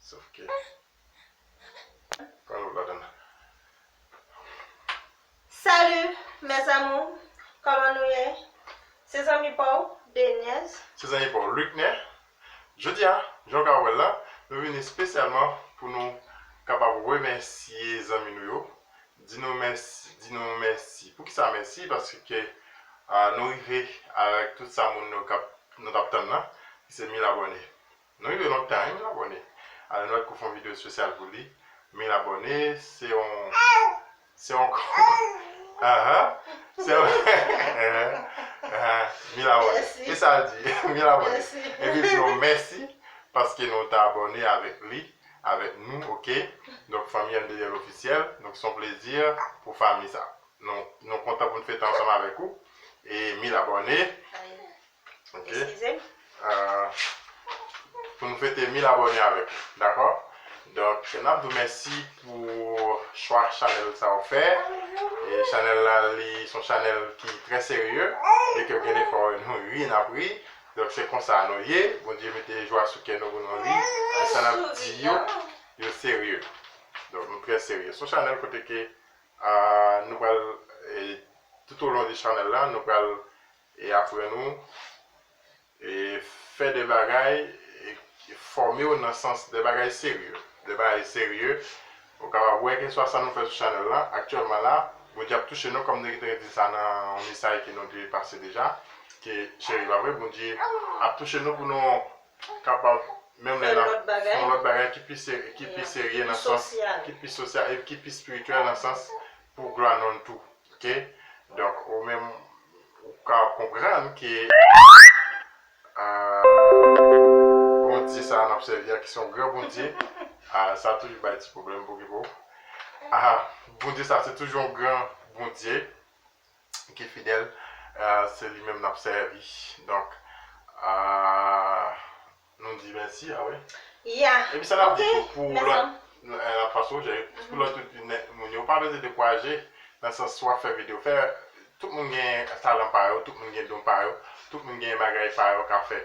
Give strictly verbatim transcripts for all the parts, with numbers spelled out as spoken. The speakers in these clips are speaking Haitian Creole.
Sof ke. Pran lòt ladan. Salut mes amours, kòman nou ye? Se zanmi pa w, Deniz. Se zanmi pa w, Luckner. Jodi a, jan w ka wè l la, nou vini espesyalman pou nou kapab remèsye zanmi nou yo, di nou mèsi, di nou mèsi. Poukisa mèsi? Paske, ah, nou rive avèk tout sa moun nou k ap, nou t ap tann nan, ki se mil abòne. Nou rive lontan, wi, mil abòne. Alò, nou mèt kou fè yon videyo espesyal pou li. Mil abòne, se yon, se yon, aha, se yon, aha, aha, mil abòne. Mèsi. E sa l di, mil abòne. Mèsi. Epi l di nou mèsi, paske nou t abòne avèk li, avèk nou, oke? Donk, fanmi M D L ofisyèl, donk, se yon plezi pou fanmi sa. Nou, nou kontan pou n fete ansanm avèk ou. E mil abòne. Ay. Ok. Eskize m. Ah, pou nou fete mil abòne avèk ou, dakò? Donk, n ap di w mèsi pou chwa chanèl sa w fè. E chanèl la, li se yon chanèl ki trè serye e ke gen de fwa nou ri, n ap ri. Donk, se konsa nou ye. Bondye mete jwa sou kè nou pou nou ri. E sa n ap di yo, yo serye. Donk, nou trè serye. Se yon chanèl kote ke, ah, nou pral, e, tout o lon de chanèl la, nou pral, e, aprann ou e fè de bagay, e, fòme w nan sans de bagay serye. De bagay serye. Ou kapab wè ke swa sa nou fè sou chanèl la, aktyèlman la, Bondye ap touche nou, kòm nou te di sa nan yon mesaj ke nou te pase deja, ke cheri, pa vre, Bondye ap touche nou pou nou kapab, menm lè n ap fè yon lòt bagay ki pi serye, ki pi serye nan sans, ki pi sosyal, e ki pi espirityèl nan sans pou glwa non l tou. Ok? Donk, ou menm, ou ka konprann ke, ah, Bondye sa a n ap sèvi a, ki se yon gran Bondye, ah, sa toujou bay ti pwoblèm pou ki pou. Ah, Bondye sa, se toujou yon gran Bondye ki fidèl, ah, se li menm n ap sèvi. Donk, ah, nou di mèsi, a wi. Ya. Epi sa n ap di tou pou lòt, n ap pase w, pou lòt tout moun yo, pa bezwen dekouraje, nan sans w ap fè videyo. Fè, tout moun gen talan pa yo, tout moun gen don pa yo, tout moun gen bagay pa yo k ap fè.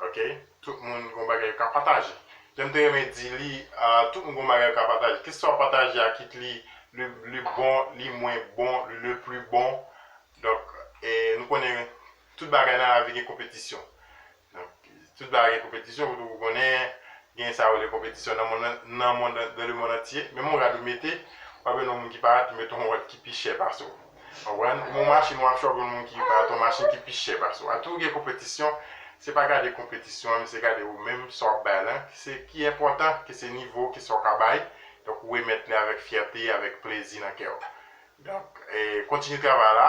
Ok? Tout moun gen bagay yo k ap pataje. Jan m te renmen di li, ah, tout moun gen bagay yo k ap pataje. Kisa w pataje a, kit li le, le bon, li mwen bon, le, le plus bon. Donk, e, nou konnen tout bagay nan lavi gen konpetisyon. Donk, tout bagay gen konpetisyon, ou konnen, gen sa yo rele konpetisyon nan mond, nan mond, dans le monde entier. Menm yon rad ou mete, w ap jwenn yon moun ki parèt, li mete yon rad ki pi chè pase w. Konprann? Yon machin w ap chòp, yon moun ki parèt yon machin ki pi chè pase w. A tou gen konpetisyon, se pa gade konpetisyon an, men se gade ou menm, sa w ap bay lan, se ki enpòtan, ke se nivo, ke sa w ka bay. Donk, ou remèt li avèk fyète, avèk plezi nan kè w. Donk, e, kontinye travay la.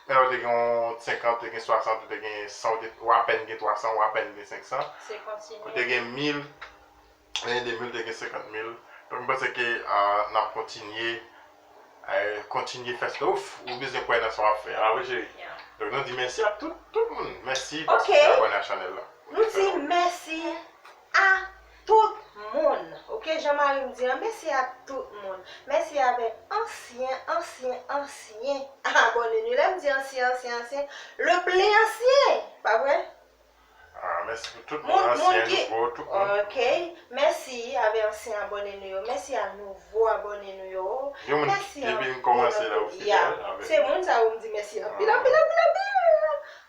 Lè w te gen yon senkant, ou te gen swasant, ou te gen san, ou te, ou apèn gen twa san, ou apèn gen senk san. Se kontinye. Ou te gen mil, lè gen de mil, ou te gen senkant mil. Donk, m panse ke, ah, n ap kontinye, eh, kontinye fè sa. Ouf, ou bezwen kwè nan sa w ap fè. A wi, cheri. Yeah. Donk, nou di mèsi a tout, tout moun. Mèsi paske w te abòne a chanèl la. Nou di mèsi a tout moun. Ok, jan mari m di an, mèsi a tout moun. Mèsi avèk ansyen, ansyen, ansyen abòne nou. Lè m di ansyen, ansyen, ansyen, le pli ansyen, pa vre? Ah, mèsi pou tout moun, moun, moun ansyen, ki nouvo, tout moun. Ok, mèsi avèk ansyen abòne nou yo. Mèsi a nouvo abòne nou yo. Gen moun ki, depi m kòmanse la, yo fidèl avèk mwen. Se moun sa yo m di mèsi anpil, anpil, anpil, anpil.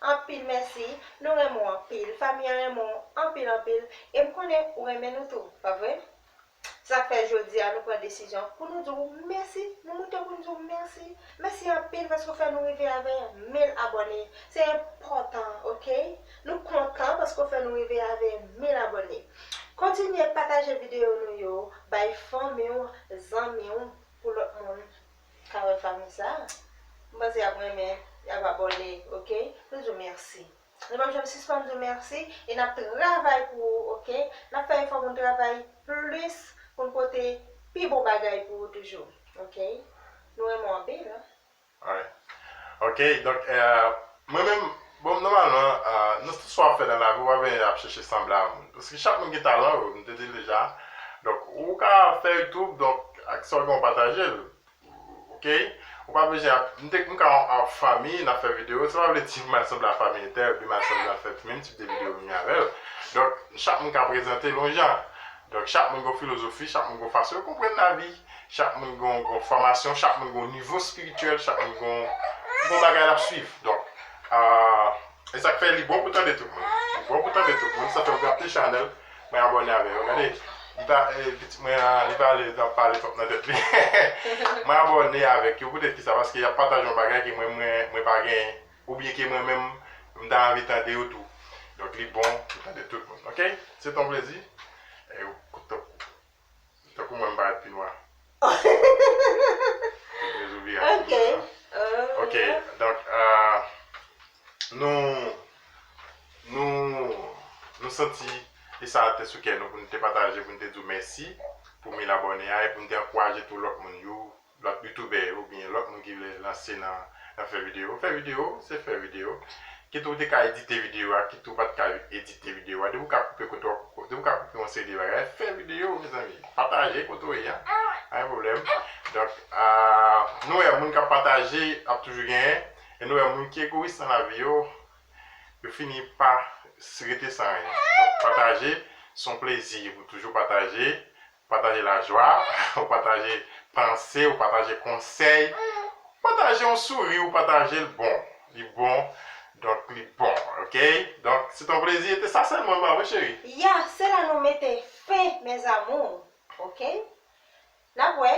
Anpil mèsi. Nou renmen w anpil. Fanmi an renmen w anpil, anpil. E m konnen ou renmen nou tou, pa vre? Sa k fè jodi a nou pran desizyon pou nou di w mèsi. Nou moute pou nou di w mèsi. Mèsi anpil paske w fè nou rive avè mil abòne. Se enpòtan, ok? Nou kontan paske w fè nou rive avè mil abòne. Kontinye pataje videyo nou yo, bay fanmi w, zanmi w, pou lòt moun ka wè fanmi sa. M panse y ap renmen, y ap abòne, ok? Nou di w mèsi. Nou p ap janm sispann di w mèsi e n ap travay pou ou, ok? N ap fè efò pou n travay plis, pou n pote pi bon bagay pou ou toujou, ok? Nou renmen w anpil, wi. Alright. Ok, donk, eh, mwen menm, bon, nòmalman, ah, nan tout sa w ap fè nan lavi, w pa bezwen ap chèche sanble a moun. Paske chak moun gen talan yo, m te di l deja. Donk, ou ka fè YouTube, donk, ak sa w gen, w pataje l. Ok? Ou pa bezwen ap, m te, m ka an, an fanmi, n ap fè videyo, sa pa vle di m al sanble a fanmi entèl, oubyen m al sanble a fè menm tip de videyo m gen avè l. Donk, chak moun ka prezante l yon jan. Donk, chak moun gen yon filozofi, chak moun gen yon fason yo konprann lavi, chak moun gen yon, gen yon fòmasyon, chak moun gen yon nivo espirityèl, chak moun gen yon, gen yon bagay l ap swiv. Donk, ah, e sa k fè li bon pou tande tout moun. Li bon pou tande tout moun, sa fè m ap te chanèl, mwen abòne avè yo. Gade, li pa, eh, pitit mwen an, li pale, li ap pale twòp nan tèt li. Mwen abòne avèk yo, poutèt ki sa, paske y ap pataje yon bagay ke mwen, mwen, mwen pa genyen, oubyen ke mwen menm, m ta anvi tande yo tou. Donk, li bon pou tande tout moun, oke? Se ton plezi. E, tankou, tankou mwen, m parèt pi nwa. Tankou vire a pi nwa. Ok, donk, ah, nou, nou, nou santi e sa te sou kè nou pou nou te pataje, pou nou te di w mèsi pou mil abòne a, e pou nou te ankouraje tou lòt moun yo, lòt youtubè yo, oubyen lòt moun ki vle lanse nan, nan fè videyo. Fè videyo, se fè videyo. Kit ou te ka edite videyo a, kit ou pa t ka edite videyo a. Depi w ka koupe kote w, depi w ka koupe yon seri de bagay, fè videyo, mezanmi. Pataje kote w ye a. Pa gen pwoblèm. Donk, ah, nou wè moun k ap pataje ap toujou genyen. E nou wè moun ki egoyis nan lavi yo, yo fini pa s-, rete san anyen. Donk, pataje, se yon plezi pou toujou pataje. Pataje lajwa, ou pataje panse, ou pataje konsèy, ou pataje yon souri, ou pataje l bon. Li bon, donk li bon, oke? Donk, se ton plezi, e te sa sèlman, pa vre, cheri? Ya, se la nou mete fen, mes amours, oke? N ap wè,